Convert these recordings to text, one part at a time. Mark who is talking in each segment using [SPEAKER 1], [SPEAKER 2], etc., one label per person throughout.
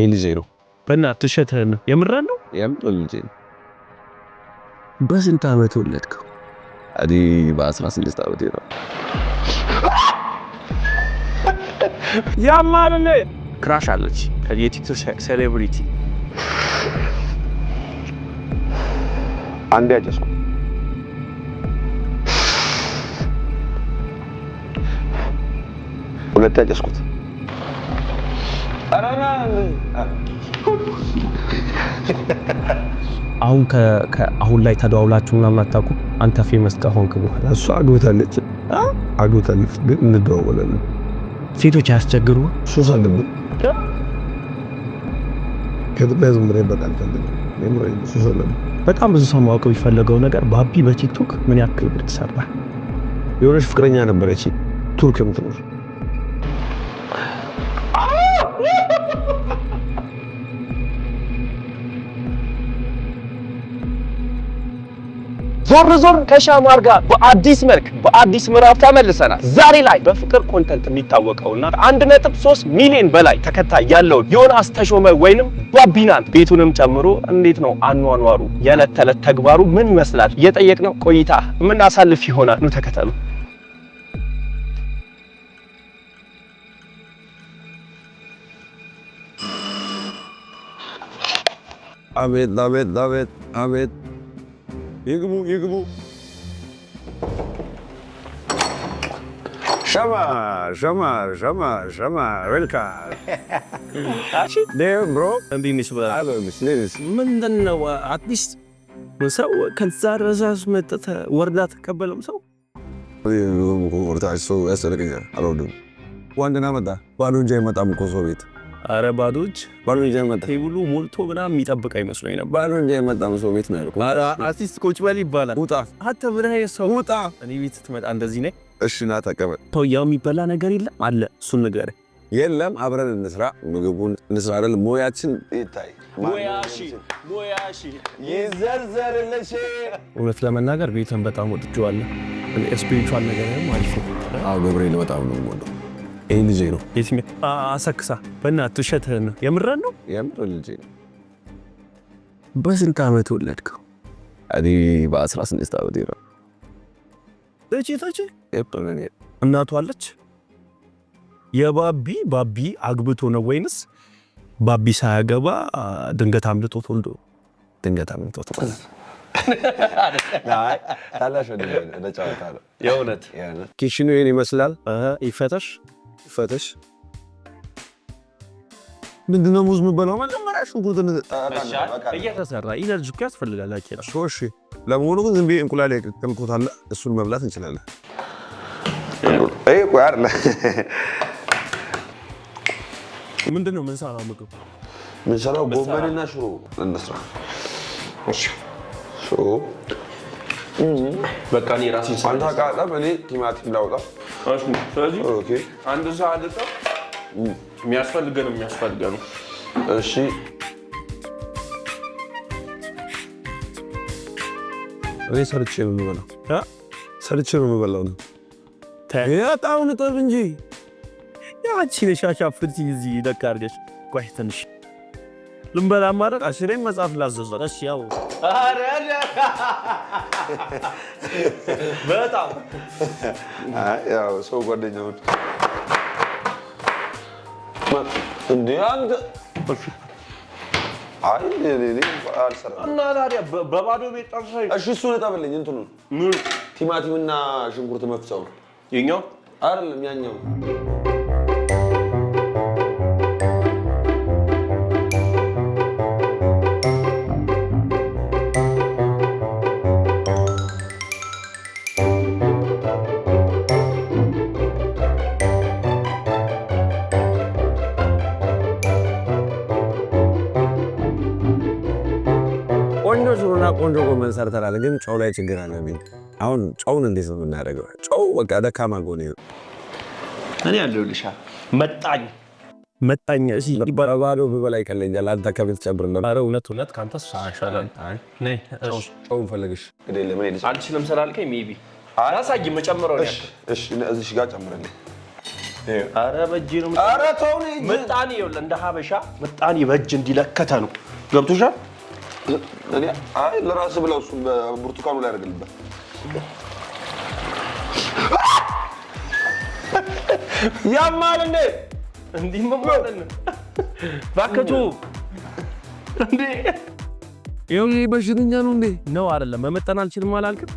[SPEAKER 1] ይሄ ልጄ ነው።
[SPEAKER 2] በእናትህ ውሸትህን ነው? የምርህን ነው?
[SPEAKER 1] የምር ልጄ ነው።
[SPEAKER 3] በስንት ዓመት ወለድከው?
[SPEAKER 1] እኔ በ16 ዓመቴ ነው።
[SPEAKER 2] ያማል። Crush አለች የቲክቶክ celebrity።
[SPEAKER 1] አንዴ አጨስኩ። ሁለቴ አጨስኩት።
[SPEAKER 2] አሁን አሁን ላይ ተደዋውላችሁ ምናምን አታውቁም? አንተ famous ከሆንክ በኋላ።
[SPEAKER 4] እሷ አግብታለች፣ አግብታለች፣ ግን እንደዋወላለን።
[SPEAKER 2] ሴቶች አያስቸግሩ?
[SPEAKER 4] ሱስ አለብን። ከኢትዮጵያ ሕዝብ መደበቅ አልፈልግም። የምሬን ነው፣ ሱስ አለብን።
[SPEAKER 2] በጣም ብዙ ሰው ማወቅ የሚፈለገው ነገር ባቢ በቲክቶክ ምን ያክል ብር ሰራ?
[SPEAKER 4] የሆነች ፍቅረኛ ነበረች ቱርክ የምትኖር።
[SPEAKER 5] ዞር ዞር ከሻማር ጋር በአዲስ መልክ በአዲስ ምዕራፍ ተመልሰናል። ዛሬ ላይ በፍቅር content የሚታወቀውና 1.3 ሚሊዮን በላይ ተከታይ ያለውን ዮናስ ተሾመ ወይንም ባቢናን ቤቱንም ጨምሮ እንዴት ነው አኗኗሩ፣ የዕለት ተዕለት ተግባሩ ምን ይመስላል እየጠየቅነው ቆይታ የምናሳልፍ ይሆናል። ኑ ተከተሉ።
[SPEAKER 4] አቤት አቤት አቤት አቤት! ይግቡ ይግቡ። ሸማ ሸማ ሸማ ሸማ welcome bro።
[SPEAKER 2] እንዴት ነሽ? ምንድን ነው at least ሰው ከዛ ድረስ መጥተህ ወርዳ ተቀበለም ሰው።
[SPEAKER 4] ሰው ያስጨንቀኛል፣ አልወድም። ዋንድና መጣ። ባዶ እጅ አይመጣም እኮ ሰው ቤት።
[SPEAKER 2] አረ ባዶ እጅ።
[SPEAKER 4] ባዶ እጅ አይመጣም።
[SPEAKER 2] Table ኡ ሞልቶ ምናምን የሚጠብቅ አይመስለኝ ነበር።
[SPEAKER 4] ባዶ እጅ አይመጣም ሰው ቤት ነው ያልኩት።
[SPEAKER 2] At least ቁጭ በል ይባላል።
[SPEAKER 4] ውጣ።
[SPEAKER 2] አንተ ምን አይነት ሰው?
[SPEAKER 4] ውጣ።
[SPEAKER 2] እኔ ቤት ስትመጣ እንደዚህ ነኝ።
[SPEAKER 4] እሺ ና ተቀበል።
[SPEAKER 2] ያው የሚበላ ነገር የለም አለ፣ እሱን ንገረኝ።
[SPEAKER 4] የለም፣ አብረን እንስራ፣ ምግቡን እንስራ አይደል? ሙያችን ይታይ።
[SPEAKER 5] ሙያሺ ሙያሺ ይዘርዘርልሽ።
[SPEAKER 2] እውነት ለመናገር ቤትን በጣም ወድጄዋለሁ። Spiritual ነገር አሪፍ ነው።
[SPEAKER 4] አዎ፣ ገብርኤል በጣም ነው የምወደው። ይሄ ልጄ ነው።
[SPEAKER 2] የትኛው? አሰክሳ በእናትህ ውሸትህን ነው? የምርህን ነው?
[SPEAKER 1] የምር ልጄ ነው።
[SPEAKER 3] በስንት ዓመት ወለድከው?
[SPEAKER 1] እኔ በ16 ዓመቴ ነው።
[SPEAKER 2] እቺ ተቺ እናቱ አለች። የባቢ ባቢ አግብቶ ነው ወይንስ ባቢ ሳያገባ ድንገት አምልጦት ወልዶ?
[SPEAKER 1] ድንገት አምልጦት። ታላሽ ወንድሜ ነው፣ ለጨዋታ ነው።
[SPEAKER 2] የእውነት?
[SPEAKER 4] Kitchen ኡ ይሄን ይመስላል።
[SPEAKER 2] ይፈተሽ።
[SPEAKER 4] ፈተሽ። ምንድነው ሙዝ የምበላው? መጀመሪያ ሽንኩርት
[SPEAKER 2] እየተሰራ energy እኮ ያስፈልጋል። አኬ
[SPEAKER 4] እሺ። ለመሆኑ ግን ዝም ብዬ እንቁላል የቀቀልኩት አለ፣ እሱን መብላት እንችላለን።
[SPEAKER 1] ይሄ ቆይ አይደለ።
[SPEAKER 2] ምንድን ነው የምንሰራው ምግብ?
[SPEAKER 1] የምንሰራው ጎመንና ሽሮ እንስራ። ሽሮ።
[SPEAKER 5] በቃ እኔ ራሴን
[SPEAKER 1] አንተ ቃጠብ፣ እኔ ቲማቲም ላውጣ።
[SPEAKER 5] ስለዚህ
[SPEAKER 1] Okay።
[SPEAKER 5] አንድ ሰዓት የሚያስፈልገን
[SPEAKER 1] እሺ።
[SPEAKER 4] እኔ ሰርቼ ነው የምበላው። ሰርቼ ነው የምበላው ነው። በጣም ንጠብ እንጂ።
[SPEAKER 2] ያቺ ነሻሻፍት እዚህ ደካ አድርገሽ ቆይ ትንሽ ልንበላ ማድረግ
[SPEAKER 4] አሽሬን መጽሐፍ ላዘዟል።
[SPEAKER 2] እሺ ያው
[SPEAKER 5] በጣም
[SPEAKER 1] ያው ሰው ጓደኛውን እንዴ አንተ፣ አይ እኔ አልሰራም።
[SPEAKER 5] እና ታዲያ በባዶ ቤት ጠርሰኝ።
[SPEAKER 1] እሺ እሱን እጠብልኝ፣ እንትኑን ቲማቲምና ሽንኩርት መፍጫውን።
[SPEAKER 5] የኛው?
[SPEAKER 1] አይደለም፣ ያኛው።
[SPEAKER 4] ቆንጆ ሽሮና ቆንጆ ጎመን ሰርተናል፣ ግን ጨው ላይ ችግር አለብኝ። አሁን ጨውን እንዴት ነው የምናደርገው? ጨው በቃ ደካማ ጎኔ ነው።
[SPEAKER 5] እኔ ያለሁልሻ መጣኝ።
[SPEAKER 2] መጣኝ። እሺ።
[SPEAKER 4] በባዶ ብበላ ይቀለኛል። አንተ ከቤት ጨምርልን።
[SPEAKER 2] ኧረ እውነት እውነት ከአንተ ይሻላል። ነይ እሺ።
[SPEAKER 4] ጨውን ፈልግሽ።
[SPEAKER 1] ግድ የለም እኔ ልጅ
[SPEAKER 5] አልችልም ስላልከኝ maybe አላሳይም መጨምረው ነው።
[SPEAKER 1] እሺ፣ እዚህ ጋር ጨምርልኝ።
[SPEAKER 5] ኧረ በእጄ ነው።
[SPEAKER 1] ኧረ ተው ነው እጅ
[SPEAKER 5] ምጣኔ ይኸውልህ፣ እንደ ሀበሻ ምጣኔ በእጅ እንዲለከተ ነው። ገብቶሻል?
[SPEAKER 1] እኔ አይ ለራስህ ብለው እሱን በብርቱካኑ ላይ አድርግልበት። ያማል እንዴ?
[SPEAKER 5] እንዲህ ማለት ነው። እባክህ እንዴ
[SPEAKER 4] ይኸው በሽተኛ ነው እንዴ?
[SPEAKER 2] ነው አይደለም? መመጠን አልችልም አላልክም?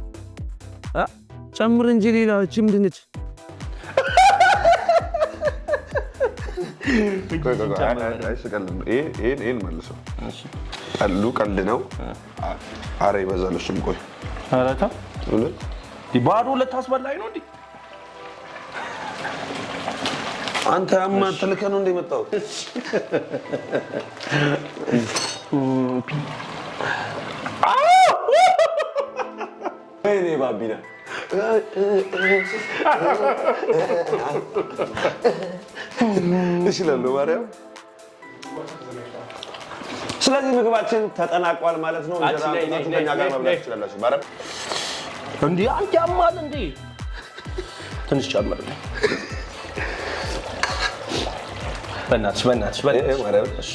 [SPEAKER 4] ጨምር እንጂ ሌላ እቺ ምንድን ነች?
[SPEAKER 1] ቆይ ቆይ ቆይ፣ አይ አይ አይ ስቀልድ ነው። ይሄን መልሰው። ቀልዱ ቀልድ ነው። ኧረ ይበዛል። እሱም ቆይ
[SPEAKER 5] ኧረ ተው
[SPEAKER 1] እውነት
[SPEAKER 5] ባዶ ልታስበላኝ ነው እንዴ?
[SPEAKER 1] አንተ ያማ ተልከህ ነው እንደ የመጣው?
[SPEAKER 4] ወይኔ ባቢና
[SPEAKER 1] እችላለሁ ማርያም። ስለዚህ ምግባችን ተጠናቋል ማለት ነው። እንጀራ
[SPEAKER 5] አንቺ ነይ፣ ነይ፣
[SPEAKER 1] አምጥታችሁ ከእኛ ጋር
[SPEAKER 5] ነይ፣
[SPEAKER 1] መብላት
[SPEAKER 5] ነይ።
[SPEAKER 1] ትችላላችሁ። ማርያም
[SPEAKER 5] እንዴ አንተ ያማል እንዴ? ትንሽ ጨምርልኝ በእናትሽ፣ በእናትሽ፣ በእናትሽ።
[SPEAKER 1] ማርያም
[SPEAKER 5] እሺ።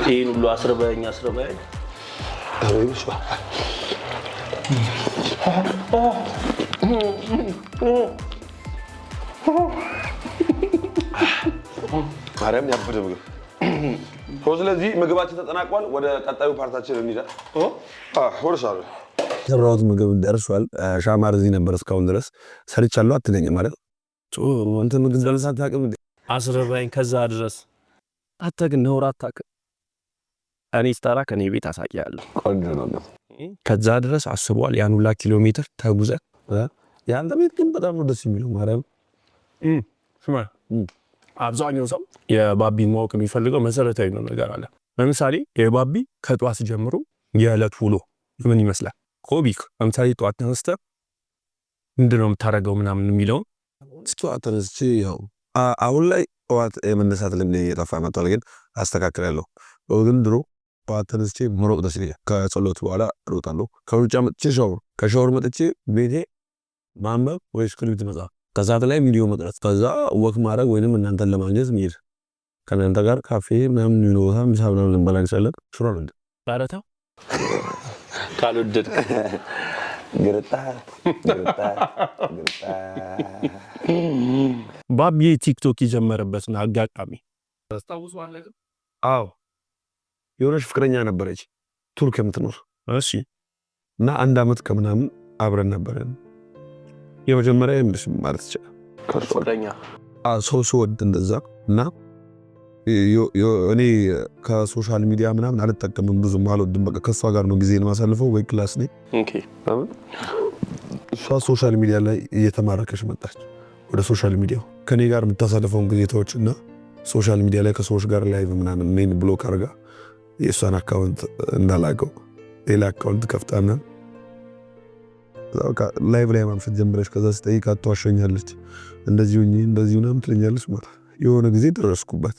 [SPEAKER 5] ይሄን ሁሉ አስርበኝ አስርበኝ።
[SPEAKER 1] ማርያም ያበደ ምግብ። ስለዚህ ምግባችን ተጠናቋል። ወደ ቀጣዩ part ኣችን እንሂዳ። ወደ ሳሎን
[SPEAKER 4] የሰራሁት ምግብ ደርሷል። ሻማር እዚህ ነበር እስካሁን ድረስ ሰርቻለሁ አትለኝም ማለት አንተ ምግብ ደርሰህ አታውቅም እንዴ?
[SPEAKER 2] አስርበኝ ከዛ ድረስ አንተ ግን ነውር አታውቅም። እኔ ስጠራ ከኔ ቤት አሳቂያለሁ።
[SPEAKER 4] ቆንጆ ነው።
[SPEAKER 2] ከዛ ድረስ አስቧል። ያን ሁላ ኪሎ ሜትር ተጉዘህ
[SPEAKER 4] የአንተ ቤት ግን በጣም ነው ደስ የሚለው ማርያም።
[SPEAKER 2] ስማ፣ አብዛኛው ሰው የባቢን ማወቅ የሚፈልገው መሰረታዊ ነው ነገር አለ። ለምሳሌ የባቢ ከጧት ጀምሮ የዕለት ውሎ ምን ይመስላል? ኮቢክ ለምሳሌ ጠዋት ተነስተህ ምንድን ነው የምታደርገው ምናምን የሚለውን
[SPEAKER 4] ጠዋት ተነስቼ ያው አሁን ላይ ጠዋት የመነሳት ልምዴ እየጠፋ መጥቷል፣ ግን አስተካክላለሁ። ግን ድሮ ጠዋት ተነስቼ መሮጥ ደስ ይለኛል። ከጸሎት በኋላ እሮጣለሁ። ከሩጫ መጥቼ ሻወር፣ ከሻወር መጥቼ ቤቴ ማንበብ ወይ script መጻፍ፣ ከሰዓት ላይ ቪዲዮ መቅረጽ፣ ከዛ walk ማድረግ ወይንም እናንተን ለማግኘት መሄድ፣ ከእናንተ ጋር ካፌ ምናምን የሚለው ቦታ ምሳ ምናምን ልንበላ እንችላለን። ሽሮ አልወድም።
[SPEAKER 2] ኧረ ተው
[SPEAKER 5] ካልወደድክ
[SPEAKER 1] ግርጣት ግርጣት ግርጣት።
[SPEAKER 2] ባቢ ቲክቶክ የጀመረበትን አጋጣሚ
[SPEAKER 4] አዎ የሆነች ፍቅረኛ ነበረች ቱርክ የምትኖር።
[SPEAKER 2] እሺ
[SPEAKER 4] እና አንድ አመት ከምናምን አብረን ነበረን። የመጀመሪያ የምልሽ ማለት ይቻላል።
[SPEAKER 5] ፍቅረኛ
[SPEAKER 4] ሰው ስወድ እንደዛ እና እኔ ከ social media ምናምን አልጠቀምም፣ ብዙም አልወድም። በቃ ከእሷ ጋር ነው ጊዜን ማሳልፈው ወይ class ነኝ። እሷ social media ላይ እየተማረከች መጣች ወደ social media ው። ከኔ ጋር የምታሳልፈውን ጊዜ ተወች እና social media ላይ ከሰዎች ጋር live ምናምን እኔን block አድርጋ የእሷን account እንዳላቀው ሌላ account ከፍታ ምናምን live ላይ ማምሸት ጀመረች። ከዛ ስጠይቃት ትዋሸኛለች፣ እንደዚህ ሁኚ እንደዚህ ምናምን ትለኛለች ማለት። የሆነ ጊዜ ደረስኩባት።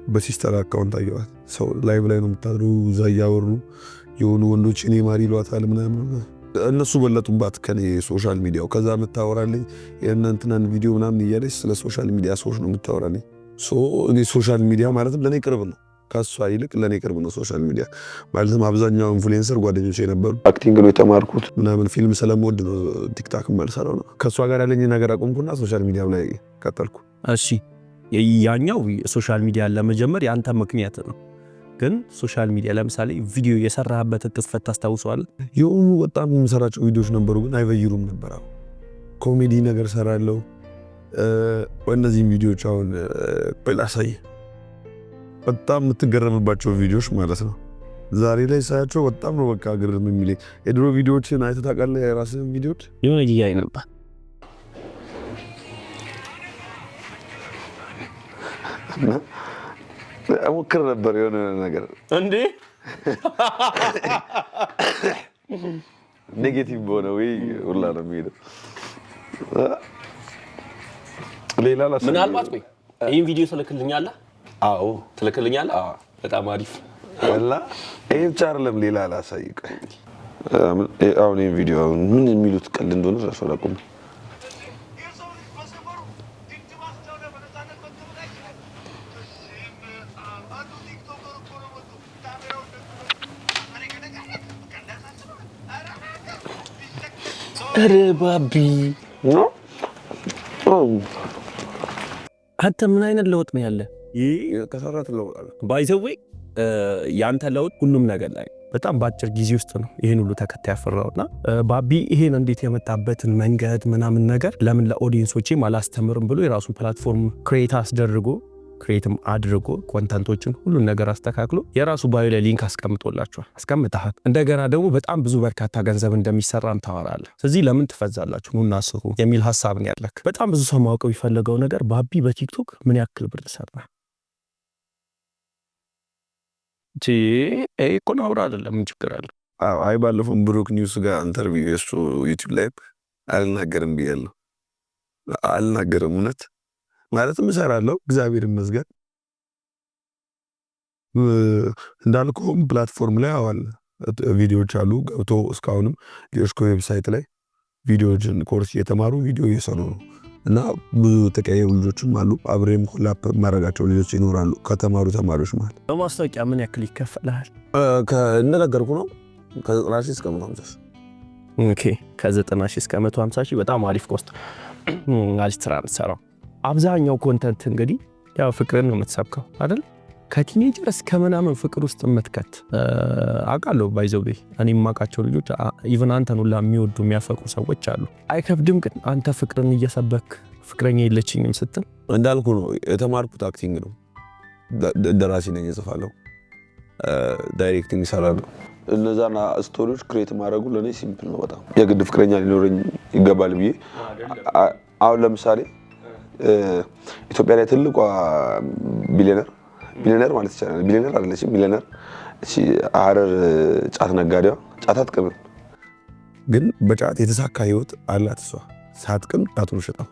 [SPEAKER 4] በ sister account አየኋት። ሰው live ላይ ነው የምታድሩ፣ እዛ እያወሩ የሆኑ ወንዶች እኔ ማሪ ይሏታል ምናምን። እነሱ በለጡባት ከኔ social media ው። ከዛ የምታወራልኝ የእነ ቪዲዮ ምናምን እያለች ስለ social media ሰዎች ነው የምታወራልኝ። እኔ social media ማለትም ለእኔ ቅርብ ነው፣ ከእሷ ይልቅ ለእኔ ቅርብ ነው social media ማለትም። አብዛኛው influencer ጓደኞች የነበሩ acting ነው የተማርኩት ምናምን፣ ፊልም ስለምወድ ነው ቲክታክ መልሰለው ነው። ከእሷ ጋር ያለኝ ነገር አቆምኩና social media ላይ ቀጠልኩ።
[SPEAKER 2] እሺ ያኛው social media ለመጀመር የአንተ ምክንያት ነው። ግን social media ለምሳሌ ቪዲዮ የሰራህበትን ቅጽበት ታስታውሰዋለህ?
[SPEAKER 4] የሆኑ በጣም የምሰራቸው ቪዲዮዎች ነበሩ፣ ግን አይበይሩም ነበር። ኮሜዲ ነገር ሰራለሁ። እነዚህም ቪዲዮዎች አሁን ላሳይ፣ በጣም የምትገረምባቸው ቪዲዮዎች ማለት ነው። ዛሬ ላይ ሳያቸው በጣም ነው በቃ ግርም የሚለኝ። የድሮ ቪዲዮዎችን አይተህ ታውቃለህ? የራስህን ቪዲዮዎች
[SPEAKER 2] የሆነ ጊዜ ነበር።
[SPEAKER 1] እሞክር ነበር የሆነ ነገር
[SPEAKER 5] እንዴ
[SPEAKER 1] negative በሆነ ወይ ሁላ ነው የሚሄደው። ሌላ ላሳየህ።
[SPEAKER 5] ምናልባት ቆይ ይህን ቪዲዮ ትልክልኛለህ?
[SPEAKER 1] አዎ።
[SPEAKER 5] ትልክልኛለህ? በጣም አሪፍ።
[SPEAKER 1] ወላ ይሄ ብቻ አይደለም፣ ሌላ ላሳይህ። ቆይ አሁን ይሄን ቪዲዮ አሁን ምን የሚሉት ቀልድ እንደሆነ እራሱ አላውቅም።
[SPEAKER 5] ኧረ ባቢ፣ አንተ ምን አይነት ለውጥ ነው ያለ?
[SPEAKER 4] ከሰራ ትለወጣለህ።
[SPEAKER 2] By the way ያንተ ለውጥ ሁሉም ነገር ላይ በጣም በአጭር ጊዜ ውስጥ ነው ይህን ሁሉ ተከታይ ያፈራውና ባቢ ይሄን እንዴት የመጣበትን መንገድ ምናምን ነገር ለምን ለ audience ኦቼም አላስተምርም ብሎ የራሱን platform create አስደርጎ፣ create ም አድርጎ፣ content ኦችን ሁሉን ነገር አስተካክሎ የራሱ bio ላይ link አስቀምጦላችኋል፣ አስቀምጠሃል። እንደገና ደግሞ በጣም ብዙ በርካታ ገንዘብ እንደሚሰራም ታወራለህ። ስለዚህ ለምን ትፈዛላችሁ፣ ኑና ስሩ የሚል ሀሳብ ነው ያለክ። በጣም ብዙ ሰው ማወቅ የሚፈልገው ነገር ባቢ በቲክቶክ ምን ያክል ብር ሰራ? ይሄ እኮ ነውር አይደለም። ምን ችግር አለ?
[SPEAKER 4] አይ፣ ባለፈው ብሩክ ኒውስ ጋር interview የእሱ ዩቲዩብ ላይ አልናገርም ብያለሁ። አልናገርም፣ እውነት ማለትም እሰራለሁ፣ እግዚአብሔር ይመስገን። እንዳልከውም platform ላይ አዋል ቪዲዮዎች አሉ ገብቶ እስካሁንም ሌሎች website ላይ ቪዲዮዎችን ኮርስ እየተማሩ ቪዲዮ እየሰሩ ነው እና ብዙ ተቀየሩ ልጆችም አሉ። አብሬም collab ማድረጋቸው ልጆች ይኖራሉ ከተማሩ ተማሪዎች ማለት።
[SPEAKER 2] በማስታወቂያ ምን ያክል ይከፈልሃል?
[SPEAKER 4] እንደነገርኩ ነው፣ ከ90 ሺህ እስከ 150 ሺህ።
[SPEAKER 2] Okay፣ ከ90 ሺህ እስከ 150 ሺህ፣ በጣም አሪፍ cost፣ አሪፍ ስራ የምትሰራው። አብዛኛው content እንግዲህ ያው ፍቅርን ነው የምትሰብከው አይደል? ከ teenager እስከ ምናምን ፍቅር ውስጥ የምትከት አውቃለሁ። By the way እኔ የማውቃቸው ልጆች even አንተን ሁላ የሚወዱ የሚያፈቅሩ ሰዎች አሉ። አይከብድም ግን አንተ ፍቅርን እየሰበክ ፍቅረኛ የለችኝም ስትል?
[SPEAKER 4] እንዳልኩ ነው፣ የተማርኩት acting ነው። ደራሲ ነኝ፣ እጽፋለሁ፣ directing ይሰራለሁ።
[SPEAKER 1] እነዛን story ዎች create ማድረጉ ለእኔ simple ነው በጣም። የግድ ፍቅረኛ ሊኖረኝ ይገባል ብዬ አሁን ለምሳሌ ኢትዮጵያ ላይ ትልቋ ቢሊዮነር፣ ቢሊዮነር ማለት ይቻላል፣ ቢሊዮነር አይደለችም፣ ሚሊዮነር፣ እቺ ሀረር ጫት ነጋዴዋ ጫት አትቅምም።
[SPEAKER 4] ግን በጫት የተሳካ ህይወት አላት እሷ። ሳትቅም ጫቱን ሸጣው።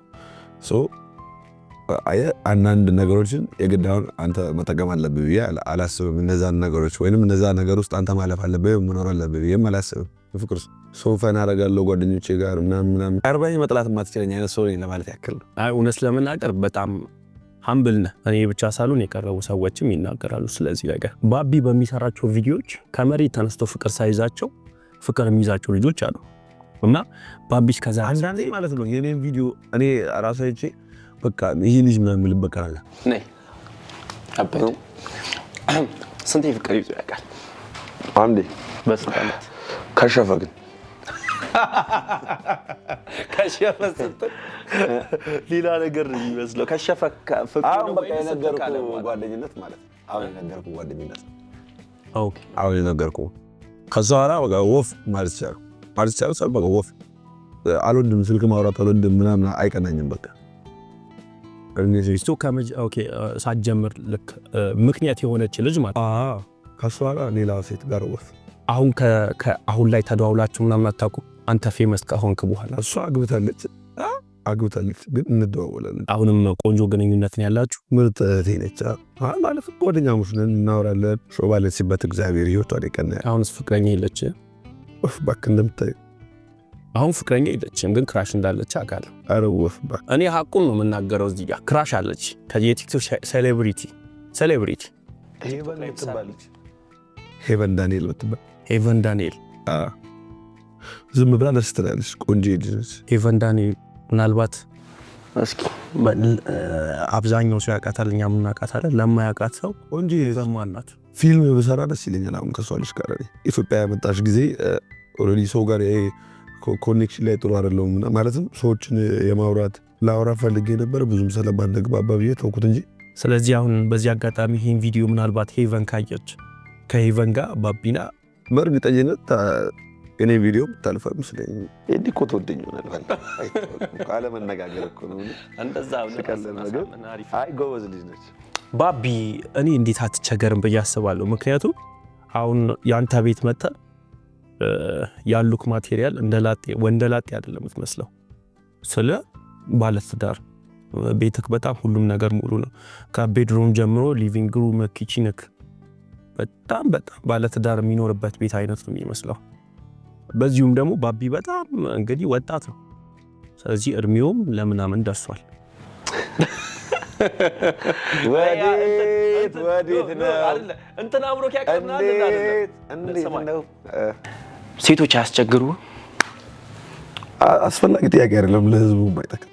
[SPEAKER 4] አየህ፣ አንዳንድ ነገሮችን የግድ አሁን አንተ መጠቀም አለብህ ብዬ አላስብም። እነዛን ነገሮች ወይንም እነዛ ነገር ውስጥ አንተ ማለፍ አለብህ፣ መኖር አለብህ ብዬም አላስብም። ፍቅር ሰው fun አደርጋለሁ ጓደኞቼ ጋር ምናምን ምናምን። አርባኝ መጥላት የማትችለኝ አይነት ሰው ነኝ ለማለት ያክል ነው።
[SPEAKER 2] አይ፣ እውነት ለመናገር በጣም humble ነህ። እኔ ብቻ ሳልሆን የቀረቡ ሰዎችም ይናገራሉ ስለዚህ ነገር። ባቢ በሚሰራቸው ቪዲዮዎች ከመሬት ተነስተው ፍቅር ሳይዛቸው ፍቅር የሚይዛቸው ልጆች አሉ እና ባቢስ ከዛ
[SPEAKER 4] አንዳንዴ ማለት ነው የኔን ቪዲዮ እኔ ራሱ አይቼ በቃ ይህ ልጅ ምናምን የምልበት ቀን አለ።
[SPEAKER 5] ነይ አበደ። ስንቴ ፍቅር ይዞ ያውቃል?
[SPEAKER 1] አንዴ።
[SPEAKER 5] በስንት ዓመት?
[SPEAKER 1] ከሸፈ ግን።
[SPEAKER 5] ከሸፈ ስትል ሌላ ነገር ነው የሚመስለው። ከሸፈ ፍቅሩ
[SPEAKER 1] አሁን
[SPEAKER 5] ነው
[SPEAKER 1] በቃ
[SPEAKER 5] ወይስ
[SPEAKER 1] የነገርኩህ
[SPEAKER 5] ካለ በኋላ?
[SPEAKER 1] ጓደኝነት ማለት ነው። አሁን የነገርኩህ ጓደኝነት።
[SPEAKER 2] Okay።
[SPEAKER 4] አሁን የነገርኩህ ከዛ በኋላ በቃ ወፍ ማለት ይቻላል። በቃ ወፍ አልወድም፣ ስልክ ማውራት አልወድም ምናምን፣ አይቀናኝም በቃ።
[SPEAKER 2] እሱ okay፣ ሳትጀምር ልክ ምክንያት የሆነች ልጅ ማለት?
[SPEAKER 4] ከእሷ ጋር ሌላ ሴት ጋር ወፍ።
[SPEAKER 2] አሁን አሁን ላይ ተደዋውላችሁ ምናምን አታውቁም? አንተ famous ከሆንክ በኋላ?
[SPEAKER 4] እሷ አግብታለች፣ ግን እንደዋወላለን።
[SPEAKER 2] አሁንም ቆንጆ ግንኙነት ነው ያላችሁ?
[SPEAKER 4] ምርጥ እህቴ ነች። ማለት ጓደኛሞች ነን፣ እናወራለን። ሾ ባለችበት እግዚአብሔር ህይወቷን የቀና።
[SPEAKER 2] አሁንስ ፍቅረኛ የለች?
[SPEAKER 4] ወፍ እባክህ እንደምታየው።
[SPEAKER 2] አሁን ፍቅረኛ የለችም፣ ግን crush እንዳለች አውቃለሁ።
[SPEAKER 4] ኧረ ወፍ እባክህ።
[SPEAKER 2] እኔ ሀቁን ነው የምናገረው። እዚህ ጋር crush አለች የቲክቶክ celebrity።
[SPEAKER 1] ሄቨን የምትባለች።
[SPEAKER 4] ሄቨን ዳንኤል የምትባል።
[SPEAKER 2] ሄቨን ዳንኤል።
[SPEAKER 4] ዝም ብላ ደስ ትላለች። ቆንጆ ልጅ ነች።
[SPEAKER 2] ሄቨን ዳንኤል ምናልባት
[SPEAKER 5] እስኪ
[SPEAKER 2] አብዛኛው ሰው ያውቃታል፣ እኛ የምናውቃታለን። ለማያውቃት ሰው
[SPEAKER 4] ቆንጆ
[SPEAKER 2] ማን ናት?
[SPEAKER 4] ፊልም ብሰራ ደስ ይለኛል። አሁን ከሷ ልጅ ጋር እኔ ኢትዮጵያ የመጣች ጊዜ already ሰው ጋር ይሄ connection ላይ ጥሩ አይደለሁም እና ማለትም ሰዎችን የማውራት ላውራ ፈልጌ ነበር፣ ብዙም ስለማንግባባ ብዬ ተውኩት እንጂ።
[SPEAKER 2] ስለዚህ አሁን በዚህ አጋጣሚ ይህን ቪዲዮ ምናልባት ሄቨን ካየች ከሄቨን ጋር ባቢና
[SPEAKER 4] በእርግጠኝነት እኔ ቪዲዮ ብታልፍ አይመስለኝም።
[SPEAKER 1] ኤዲ እኮ ትወደኝ ይሆናል። አይታወቅም። አለመነጋገር እኮ ነው።
[SPEAKER 5] እንደዛ
[SPEAKER 1] ስቀልድ ነው ግን። አይ፣ ጎበዝ ልጅ ነች።
[SPEAKER 2] ባቢ እኔ እንዴት አትቸገርም ብዬ አስባለሁ። ምክንያቱም አሁን የአንተ ቤት መጥተህ ያሉክ material እንደ ላጤ ወንደ ላጤ አይደለም የምትመስለው። ስለ ባለትዳር ቤትክ በጣም ሁሉም ነገር ሙሉ ነው። ከ bedroom ጀምሮ living room፣ kitchen ክ በጣም በጣም ባለትዳር የሚኖርበት ቤት አይነት ነው የሚመስለው። በዚሁም ደግሞ ባቢ በጣም እንግዲህ ወጣት ነው። ስለዚህ እድሜውም ለምናምን ደርሷል።
[SPEAKER 1] ወዴት ወዴት ነው?
[SPEAKER 5] እንትን አብሮክ ያቀርናል።
[SPEAKER 1] እንዴት እንዴት ነው?
[SPEAKER 5] ሴቶች አያስቸግሩ?
[SPEAKER 4] አስፈላጊ ጥያቄ አይደለም፣ ለህዝቡ የማይጠቅም።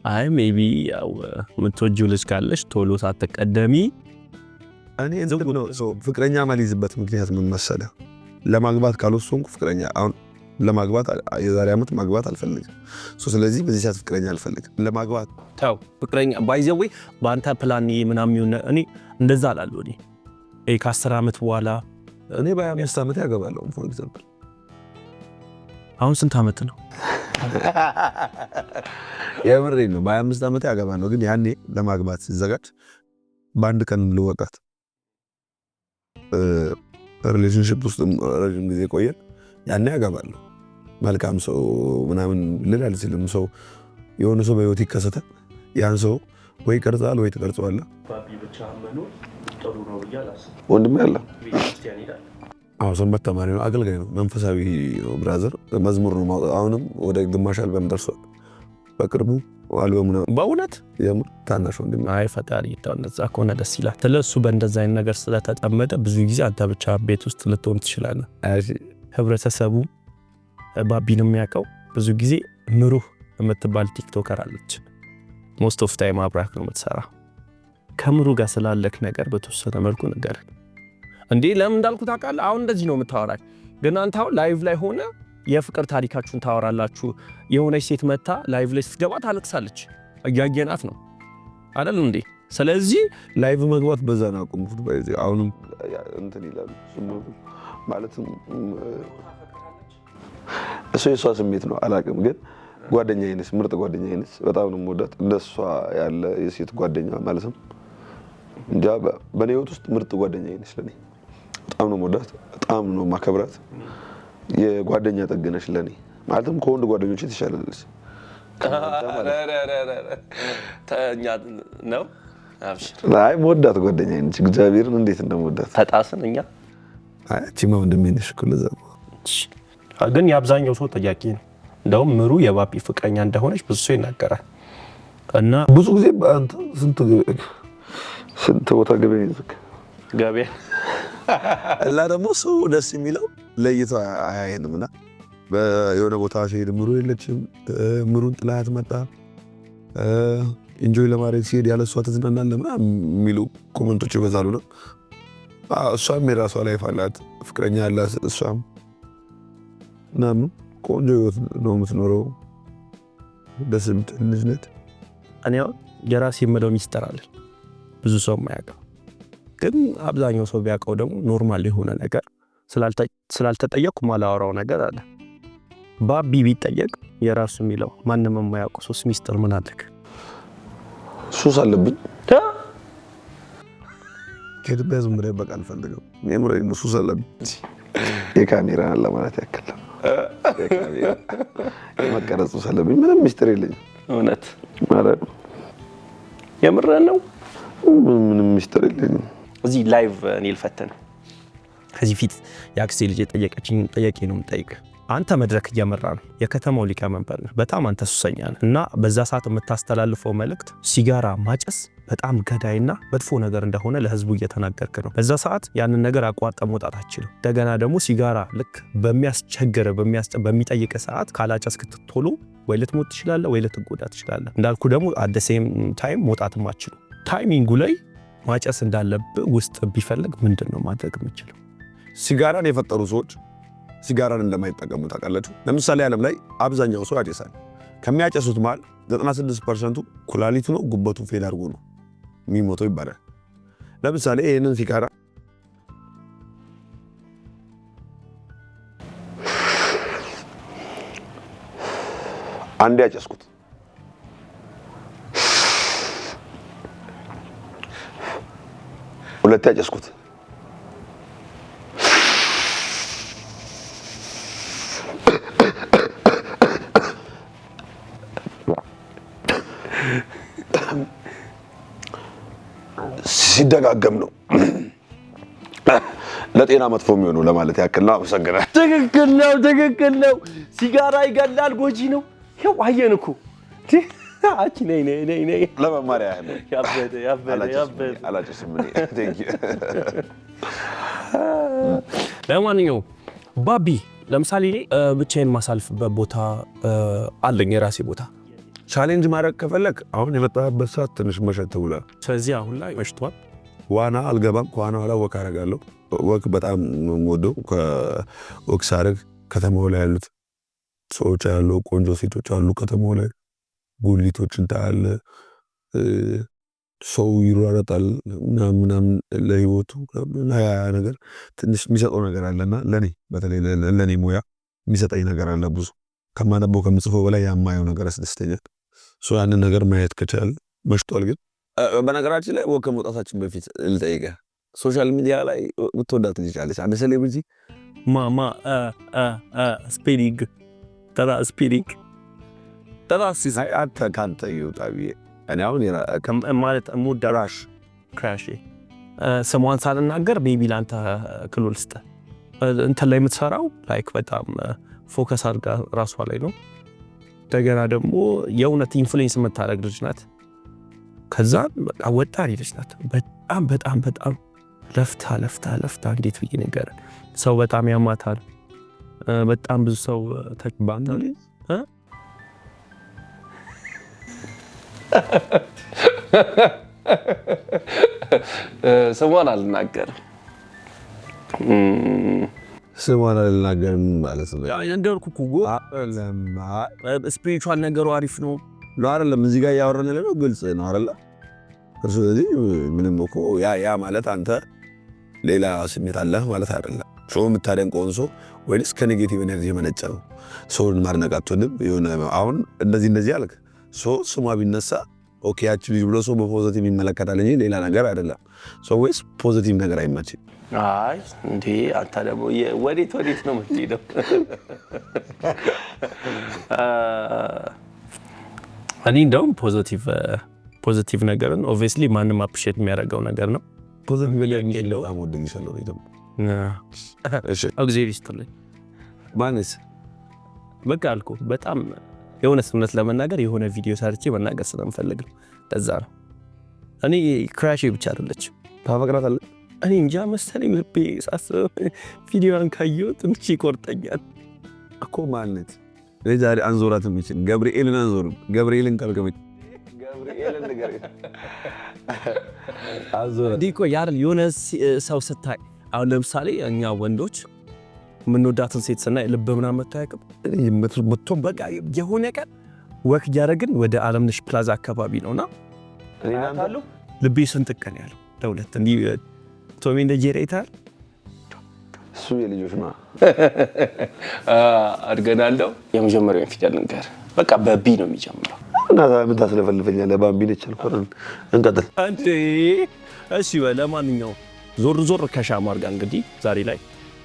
[SPEAKER 5] አይ maybe ያው የምትወጂው ልጅ ካለሽ ቶሎ ሳትቀደሚ።
[SPEAKER 4] እኔ እንትን ነው፣ ሰው ፍቅረኛ ማልይዝበት ምክንያት ምን መሰለህ? ለማግባት ካልወሰንኩ ፍቅረኛ አሁን ለማግባት የዛሬ ዓመት ማግባት አልፈልግም። So ስለዚህ በዚህ ሰዓት ፍቅረኛ አልፈልግም። ለማግባት
[SPEAKER 5] ተው፣ ፍቅረኛ by the way በአንተ ፕላን ምናምን ይሁን እኔ እንደዛ አላለሁ። እኔ ይሄ ከ10 ዓመት በኋላ
[SPEAKER 4] እኔ በ25 ዓመት ያገባለሁ for example።
[SPEAKER 5] አሁን ስንት ዓመት ነው?
[SPEAKER 4] የምሬን ነው። በ25 ዓመት ያገባለሁ፣ ግን ያኔ ለማግባት ሲዘጋጅ በአንድ ቀን ልወቃት። Relationship ውስጥ ረዥም ጊዜ ቆየን። ያኔ ያገባለሁ። መልካም ሰው ምናምን ልል አልችልም። ሰው የሆነ ሰው በህይወት ይከሰታል። ያን ሰው ወይ ይቀርጻል ወይ ትቀርጸዋለህ።
[SPEAKER 5] ባቢ ብቻ መኖር ጥሩ ነው ብዬ አላስብም።
[SPEAKER 1] ወንድሜ አለ።
[SPEAKER 5] ቤተክርስቲያን ይሄዳል።
[SPEAKER 4] አዎ፣ ሰንበት ተማሪ ነው፣ አገልጋይ ነው፣ መንፈሳዊ ነው። Brother መዝሙር ነው ማውጣት። አሁንም ወደ ግማሽ አልበም ደርሷል። በቅርቡ አልበሙ ነው።
[SPEAKER 5] በእውነት?
[SPEAKER 4] የምር ታናሽ ወንድሜ።
[SPEAKER 5] አይ ፈጣሪ ይታው፣ እንደዛ ከሆነ ደስ ይላል። ስለሱ በእንደዛ አይነት ነገር ስለተጠመደ ብዙ ጊዜ አንተ ብቻ ቤት ውስጥ ልትሆን ትችላለህ። ህብረተሰቡ ባቢን የሚያውቀው ብዙ ጊዜ ምሩህ የምትባል TikToker አለች። Most of time አብራክ ነው የምትሰራ። ከምሩ ጋር ስላለክ ነገር በተወሰነ መልኩ ንገረን። እንዴ ለምን እንዳልኩ ታውቃለህ? አሁን እንደዚህ ነው የምታወራኝ፣ ግን አንተ አሁን live ላይ ሆነ የፍቅር ታሪካችሁን ታወራላችሁ። የሆነች ሴት መታ live ላይ ስትገባ ታለቅሳለች። እያየናት ነው አይደል እንዴ? ስለዚህ
[SPEAKER 4] Live መግባት በዛ ነው አቆምኩት። By the way አሁንም
[SPEAKER 1] እንትን ይላሉ፣ ማለትም እሱ የእሷ ስሜት ነው አላውቅም፣ ግን ጓደኛዬ ነች፣ ምርጥ ጓደኛዬ ነች። በጣም ነው የምወዳት። እንደሷ ያለ የሴት ጓደኛ ማለትም እንጃ በእኔ ህይወት ውስጥ ምርጥ ጓደኛዬ ነች ለኔ። በጣም ነው የምወዳት፣ በጣም ነው የማከብራት። የጓደኛ ጥግ ነች ለኔ። ማለትም ከወንድ ጓደኞቼ ትሻላለች።
[SPEAKER 5] እኛ ነው።
[SPEAKER 1] አይ መወዳት ጓደኛዬ ነች። እግዚአብሔርን እንዴት እንደምወዳት።
[SPEAKER 5] ተጣስን እኛ።
[SPEAKER 4] አይ እቺማ ወንድሜ ነሽ እኮ፣ ለዛ ነው።
[SPEAKER 5] ግን የአብዛኛው ሰው ጥያቄ ነው። እንደውም ምሩ የባቢ ፍቅረኛ እንደሆነች ብዙ ሰው ይናገራል። እና
[SPEAKER 4] ብዙ ጊዜ አንተ ስንት
[SPEAKER 1] ስንት ቦታ ገበያ ይዘክ
[SPEAKER 5] ገበያ
[SPEAKER 4] እና ደግሞ ሰው ደስ የሚለው ለይቶ አያየንም እና የሆነ ቦታ ሲሄድ ምሩ የለችም፣ ምሩን ጥላት መጣ፣ enjoy ለማድረግ ሲሄድ ያለ እሷ ትዝናናለህ ምናምን የሚሉ comment ኦች ይበዛሉ። ነው እሷም የራሷ life አላት፣ ፍቅረኛ አላት። እሷም ምናምን ቆንጆ ህይወት ነው የምትኖረው። ደስ የምትል ልጅ ናት።
[SPEAKER 5] እኔ አሁን የራሴ የምለው ሚስጥር አለ፣ ብዙ ሰው የማያውቀው፣ ግን አብዛኛው ሰው ቢያውቀው ደግሞ normal የሆነ ነገር፣ ስላልተጠየቅኩ ማላወራው ነገር አለ። ባቢ ቢጠየቅ የራሱ የሚለው ማንም የማያውቀው ሶስት ሚስጥር ምን አለክ?
[SPEAKER 1] ሱስ አለብኝ።
[SPEAKER 4] ከኢትዮጵያ ህዝብ መደበቅ አልፈልግም። የምሬን ነው፣ ሱስ አለብኝ።
[SPEAKER 1] የካሜራ ለማለት ያክል ነው። የካሜራ የመቀረጽ ሱስ አለብኝ። ምንም ሚስጥር የለኝም።
[SPEAKER 5] እውነት?
[SPEAKER 1] ማለት
[SPEAKER 5] የምርህን ነው?
[SPEAKER 1] ምንም ሚስጥር የለኝም።
[SPEAKER 5] እዚህ live እኔ ልፈትን። ከዚህ ፊት የአክስቴ ልጅ የጠየቀችኝ ጥያቄ ነው የምጠይቅ። አንተ መድረክ እየመራ ነው፣ የከተማው ሊቀመንበር ነህ። በጣም አንተ ሱሰኛ ነህ እና በዛ ሰዓት የምታስተላልፈው መልእክት ሲጋራ ማጨስ በጣም ገዳይና መጥፎ ነገር እንደሆነ ለህዝቡ እየተናገርክ ነው። በዛ ሰዓት ያንን ነገር አቋርጠ መውጣት አትችልም። እንደገና ደግሞ ሲጋራ ልክ በሚያስቸግር በሚጠይቅ ሰዓት ካላጨስክ ቶሎ ወይ ልትሞት ትችላለህ ወይ ልትጎዳ ትችላለህ። እንዳልኩ ደግሞ at the same time መውጣትም አትችልም። Timing ኡ ላይ ማጨስ እንዳለብህ ውስጥ ቢፈልግ ምንድን ነው ማድረግ የምችለው?
[SPEAKER 4] ሲጋራን የፈጠሩ ሰዎች ሲጋራን እንደማይጠቀሙ ታውቃላችሁ። ለምሳሌ ዓለም ላይ አብዛኛው ሰው ያጨሳል። ከሚያጨሱት መሃል 96% ኡ ኩላሊቱ ነው ጉበቱ fail አድርጎ ነው የሚሞተው ይባላል። ለምሳሌ ይህንን ሲጋራ
[SPEAKER 1] አንዴ ያጨስኩት፣ ሁለቴ ያጨስኩት፣ ሲደጋገም ነው ለጤና መጥፎ የሚሆነው ለማለት ያክል ነው። አመሰግናለሁ።
[SPEAKER 5] ትክክል ነው፣ ትክክል ነው። ሲጋራ ይገላል፣ ጎጂ ነው። ይኸው አየን እኮ። አቺ ነይ ነይ ነይ ነይ።
[SPEAKER 1] ለመማሪያ ያህል ነው።
[SPEAKER 5] ያበደ ያበደ ያበደ።
[SPEAKER 1] አላጨስም እኔ። Thank you።
[SPEAKER 5] ለማንኛውም ባቢ
[SPEAKER 2] ለምሳሌ እኔ ብቻዬን ማሳልፍበት ቦታ አለኝ፣ የራሴ ቦታ።
[SPEAKER 4] Challenge ማድረግ ከፈለግ አሁን የመጣበት ሰዓት ትንሽ መሸት ብሏል።
[SPEAKER 2] ስለዚህ አሁን ላይ መሽቷል።
[SPEAKER 4] ዋና አልገባም። ከዋና ኋላ walk አደርጋለሁ። Walk በጣም ነው የምወደው። Walk ሳደርግ ከተማው ላይ ያሉት ሰዎች ያሉ ቆንጆ ሴቶች አሉ። ከተማው ላይ ጉሊቶችን ታያለህ። ሰው ይሯረጣል ምናምን ምናምን ለህይወቱ እና ያ ነገር ትንሽ የሚሰጠው ነገር አለና ለኔ በተለይ ለኔ ሙያ የሚሰጠኝ ነገር አለ። ብዙ ከማነበው ከምጽፈው በላይ የማየው ነገር ያስደስተኛል። So ያንን ነገር ማየት ከቻል መሽቷል። ግን
[SPEAKER 1] በነገራችን ላይ walk ከመውጣታችን በፊት ልጠይቅህ፣ social media ላይ የምትወዳት ልጅ አለች? አንድ celebrity።
[SPEAKER 2] ማማ spelling ጠራ፣ spelling ጠራ።
[SPEAKER 1] አንተ ከአንተ ይውጣ ብዬ እኔ አሁን
[SPEAKER 2] ማለት ሙደራሽ crush ስሟን ሳልናገር maybe ለአንተ clue ልስጥ። እንትን ላይ የምትሰራው like በጣም focus አድርጋ ራሷ ላይ ነው። እንደገና ደግሞ የእውነት influence የምታደርግ ልጅ ናት። ከዛ በቃ ወጣት ልጅ ናት። በጣም በጣም በጣም ለፍታ ለፍታ ለፍታ፣ እንዴት ብዬ ነገር ሰው በጣም ያማታል። በጣም ብዙ ሰው ተባንታል።
[SPEAKER 5] ስሟን አልናገርም።
[SPEAKER 1] ስሟን አልናገርም ማለት ነው።
[SPEAKER 2] እንደልኩ እኮ spiritual ነገሩ አሪፍ ነው።
[SPEAKER 1] ነው አይደለም? እዚህ ጋር እያወራን ያለነው ግልጽ ነው አይደለ? ስለዚህ ምንም እኮ ያ ማለት አንተ ሌላ ስሜት አለህ ማለት አይደለም። ሰው የምታደንቀውን ሰው ወይንስ ከ negative energy የመነጨ ነው? ሰውን ማድነቅ አትወድም? የሆነ አሁን እንደዚህ እንደዚህ አልክ፣ ሰው ስሟ ቢነሳ okay ያቺ ልጅ ብሎ ሰው በ positive ይመለከታል እንጂ ሌላ ነገር አይደለም። ሰው ወይስ positive ነገር አይመችም?
[SPEAKER 5] አይ እንዴ፣ አንተ ደግሞ ወዴት ወዴት ነው የምትሄደው?
[SPEAKER 2] እኔ እንደውም positive ነገርን obviously ማንም appreciate የሚያደርገው ነገር ነው።
[SPEAKER 4] Positive የለው። በጣም ወድልሻለሁ።
[SPEAKER 1] እሺ።
[SPEAKER 2] እግዚአብሔር ይስጥልኝ።
[SPEAKER 1] ማንስ?
[SPEAKER 2] በቃ አልኩህ። በጣም የእውነት እውነት ለመናገር የሆነ ቪዲዮ ሰርቼ መናገር ስለምፈልግ ነው። ለዛ ነው። እኔ crush ኤ ብቻ አይደለችም።
[SPEAKER 1] ታፈቅራታለህ?
[SPEAKER 2] እኔ እንጃ መሰለኝ፣ ልቤ ሳስበው ቪዲዮን ካየሁ ትንሽ ይቆርጠኛል።
[SPEAKER 1] እኮ ማነት? እኔ ዛሬ አንዞራትም ይችል ገብርኤልን አንዞርም። ገብርኤልን ካልከመች ገብርኤልን ንገረኝ። አዞራት።
[SPEAKER 2] እንዲህ እኮ ያር የሆነ ሰው ስታይ፣ አሁን ለምሳሌ እኛ ወንዶች የምንወዳትን ሴት ስናይ ልብ ምናምን መቶ አያውቅም?
[SPEAKER 1] መቶ።
[SPEAKER 2] በቃ የሆነ ቀን walk እያደረግን ወደ አለምነሽ ፕላዛ አካባቢ ነውና ልቤ ስንጥቅ ነው ያለው ለሁለት። እንዲህ Tom and Jerry አይተሃል?
[SPEAKER 1] እሱ የልጆች ነው።
[SPEAKER 5] አድገናለሁ። የመጀመሪያውን ፊደል ንገር። በቃ በ B ነው የሚጀምረው።
[SPEAKER 1] እና ምን ታስለፈልፈኛለህ? ባምቢ ነች አልኩህ። እንቀጥል።
[SPEAKER 2] እንዴ እሺ፣ ለማንኛውም ዞር ዞር ከሻማር ጋር እንግዲህ ዛሬ ላይ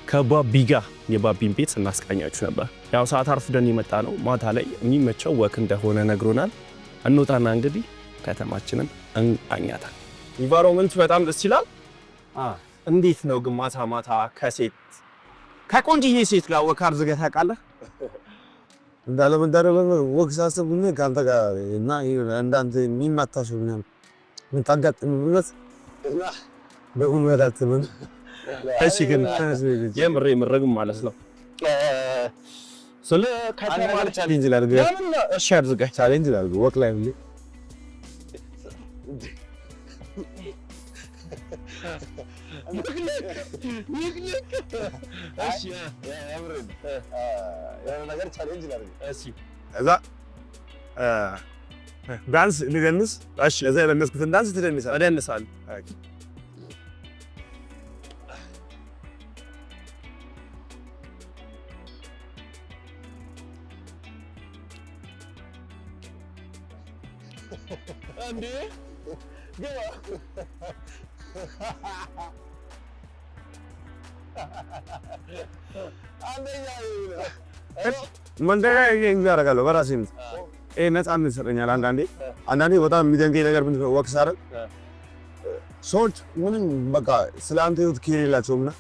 [SPEAKER 2] ከባቢ ጋር የባቢን ቤት እናስቃኛችሁ ነበር። ያው ሰዓት አርፍደን የመጣ ነው። ማታ ላይ የሚመቸው walk እንደሆነ ነግሮናል። እንውጣና እንግዲህ ከተማችንን እንቃኛታል። Environment ኡ በጣም ደስ ይላል። እንዴት ነው ግን ማታ ማታ ከሴት ከቆንጅዬ ሴት ጋር walk አድርገህ ታውቃለህ?
[SPEAKER 4] እንዳለ እንዳለ walk ሳስብ ግን ከአንተ ጋር እና እንዳንተ የሚማታ ሰው ምናምን የምታጋጥምበት በጉልበት አትምን።
[SPEAKER 2] እሺ ግን የምር የምር ግን ማለት ነው ስለ ከተማ
[SPEAKER 4] Challenge ላድርግ።
[SPEAKER 2] ለምን? እሺ አድርገህ።
[SPEAKER 4] Challenge ላድርግ walk ላይ ሁሌ።
[SPEAKER 1] ነገር challenge ላድርግ።
[SPEAKER 4] እዛ ዳንስ ልደንስ። እሺ እዛ የደነስኩትን ዳንስ ትደንሳለህ።
[SPEAKER 2] እደንሳለሁ።
[SPEAKER 4] መንደሪያ ያደርጋለሁ በራሴ ምት። ይሄ ነፃነት ይሰጠኛል። አንዳንዴ አንዳንዴ በጣም የሚደንቀኝ ነገር ምንድን ነው፣ walk ሳደርግ ሰዎች ምንም በቃ ስለ አንተ ህይወት care የላቸውም እና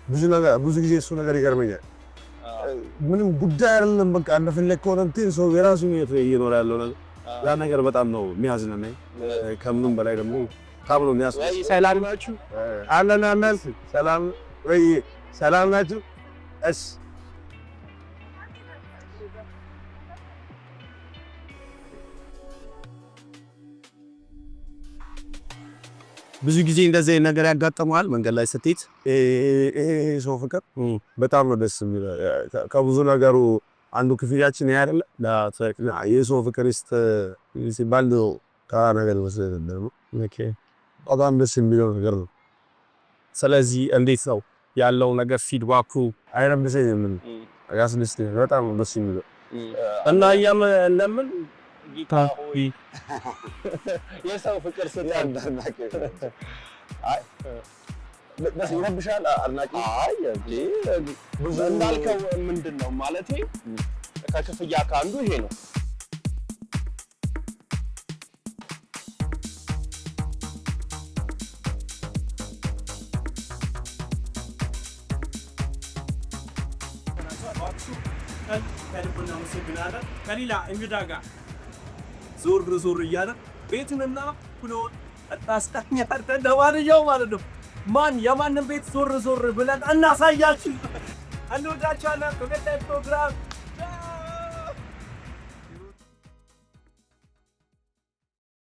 [SPEAKER 4] ብዙ ነገር ብዙ ጊዜ እሱ ነገር ይገርመኛል። ምንም ጉዳይ አይደለም። በቃ እንደፈለግከው ነው እንትን ሰው የራሱ ህይወት እየኖረ ያለው ነገር ያ ነገር በጣም ነው የሚያዝናናኝ። ከምንም በላይ ደግሞ በጣም ነው የሚያስ
[SPEAKER 2] ሰላም ናችሁ?
[SPEAKER 4] አለን አለን። ሰላም ወይ ሰላም ናችሁ? እሺ።
[SPEAKER 2] ብዙ ጊዜ እንደዚህ አይነት ነገር ያጋጥመዋል መንገድ ላይ ስትሄድ?
[SPEAKER 4] ይሄ ሰው ፍቅር በጣም ነው ደስ የሚለው። ከብዙ ነገሩ አንዱ ክፍያችን ይሄ አይደለ? የሰው ፍቅር ይስጥ ሲባል ተራ ነገር ይመስለኝ ነው። በጣም ደስ የሚለው ነገር ነው።
[SPEAKER 2] ስለዚህ እንዴት ነው ያለው ነገር feedback ኡ?
[SPEAKER 4] አይረብሸኝም፣ ያስደስተኛል። በጣም ነው ደስ የሚለው።
[SPEAKER 2] እና እኛም ለምን ጌታ ሆይ የሰው ፍቅር ስጠን።
[SPEAKER 1] ይረብሻል አድናቂ።
[SPEAKER 5] አይ እንዳልከው ምንድን ነው ማለቴ ከክፍያ ከአንዱ ይሄ ነው።
[SPEAKER 2] ከልብ እናመሰግናለን። ከሌላ እንግዳ ጋር ዞር ዞር እያለ ቤቱንና ኩሎን እናስቃኛለን። ለማንኛውም ማለት ነው ማን የማንን ቤት ዞር ዞር ብለን እናሳያችሁ። እንወዳችኋለን። በቀጣይ ፕሮግራም